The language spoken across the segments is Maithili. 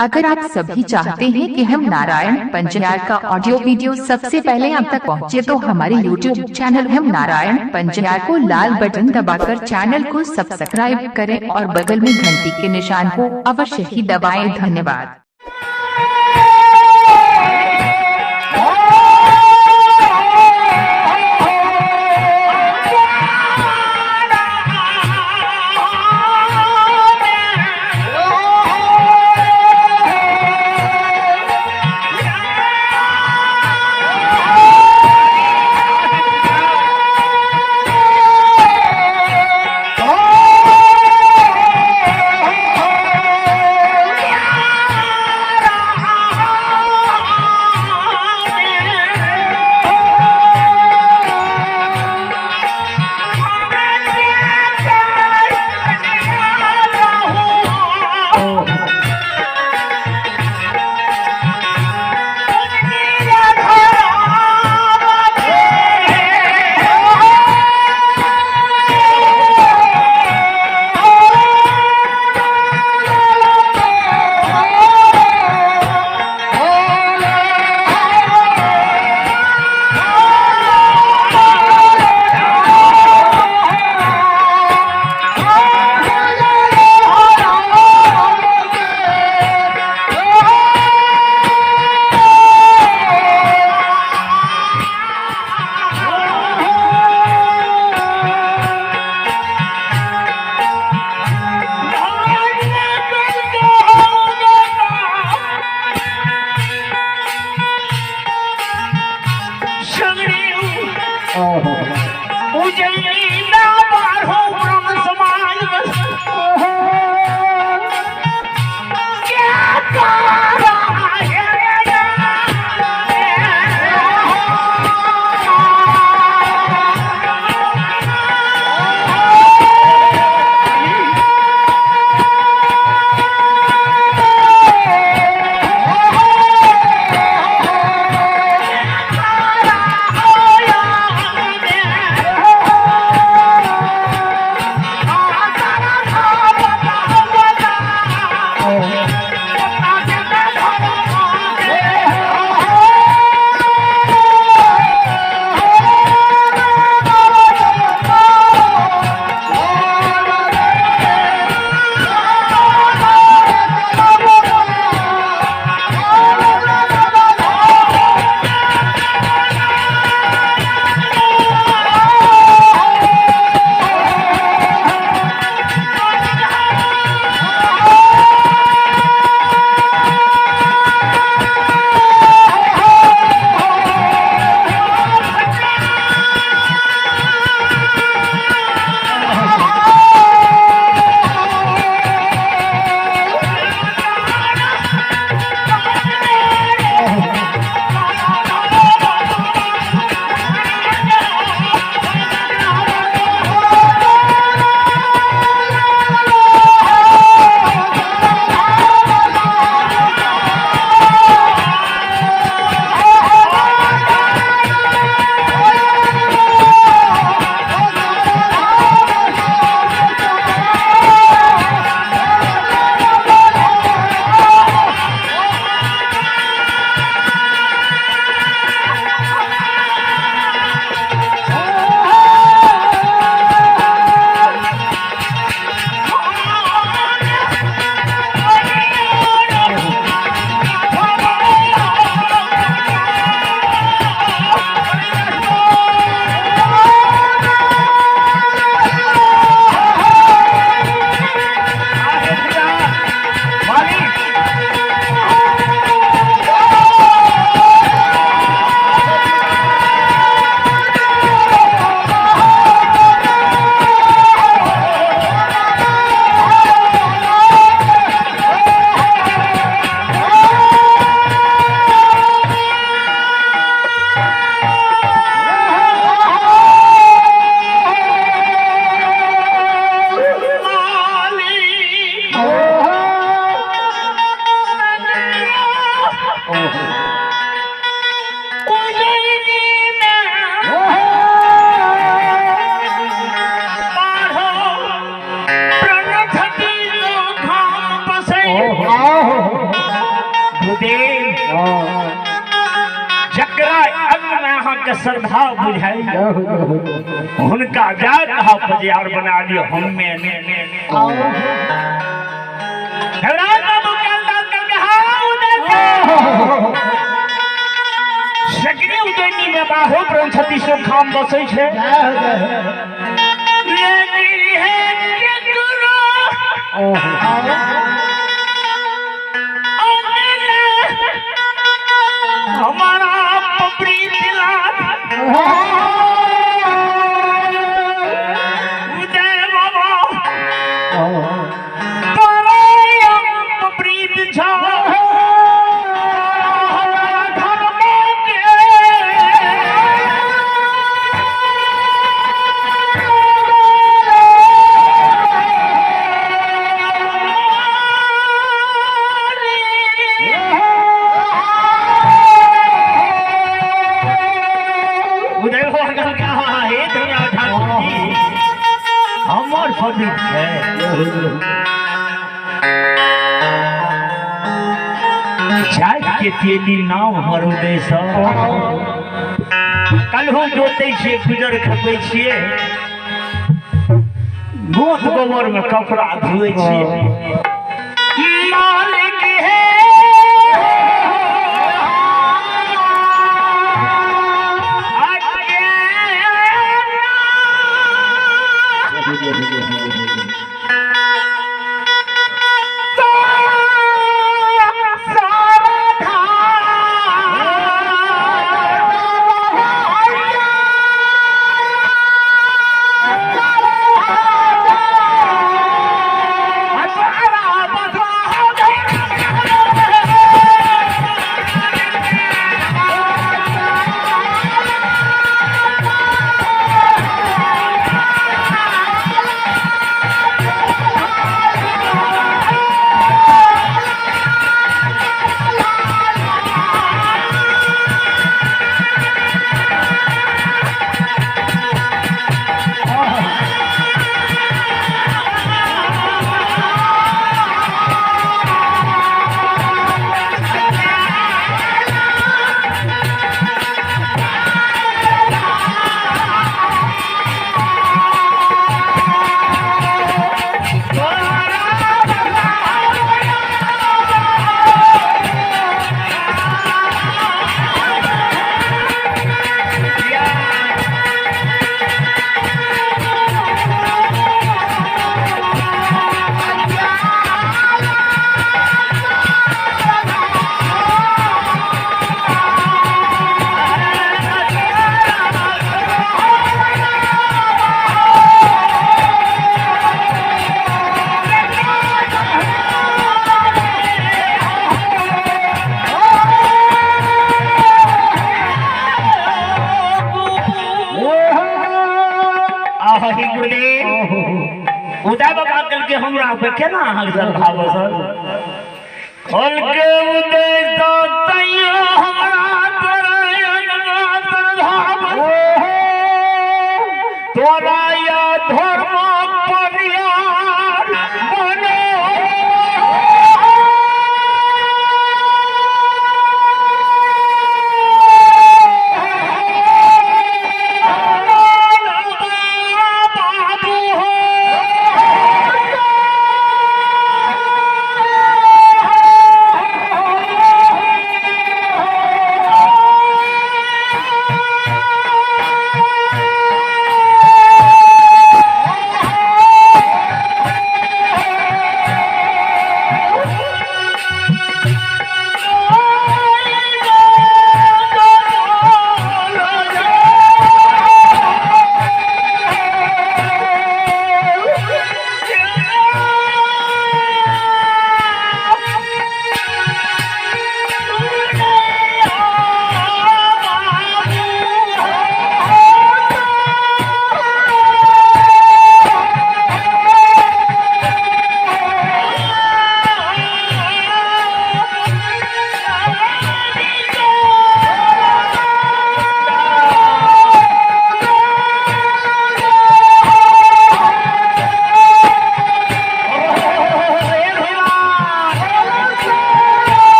अगर आप सभी चाहते हैं कि हम नारायण पंजियार का ऑडियो वीडियो सबसे पहले आप तक पहुंचे तो हमारे YouTube channel हम नारायण पंजियार को लाल बटन दबाकर चैनल को सब्सक्राइब करें और बगल में घंटी के निशान को अवश्य ही दबाएं। धन्यवाद। गुरुदेव जकरा अंग में अहाँके श्रद्धा बुझाइ हुनका जा कहा पजियार बना लियो हम्मे ने। धर्मराज बाबू के अंदाज करके हाँ उदय सकरी उदयनी में बाहो ब्रह्म छत्तीसो खाम बसै छै। हमारा पपरी दिला उदय बाबा पपरी झा हमर पवित्र है। जाति के तेली नाम हमर उदय सँ कलहु जोतै छियै गुजर खपै छियै गोत गोबर में कपड़ा धोए छियै। मालिक है उदय बाबा के हमरा पे केना अहाँ श्रद्धा बसल खोल के उदय तो तैयो हमरा तोरा या धर्म परियार बनो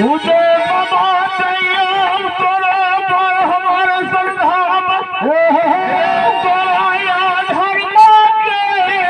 उदय बाबा तैयार तोरा पर हमर श्रद्धा तोरा धर्म के।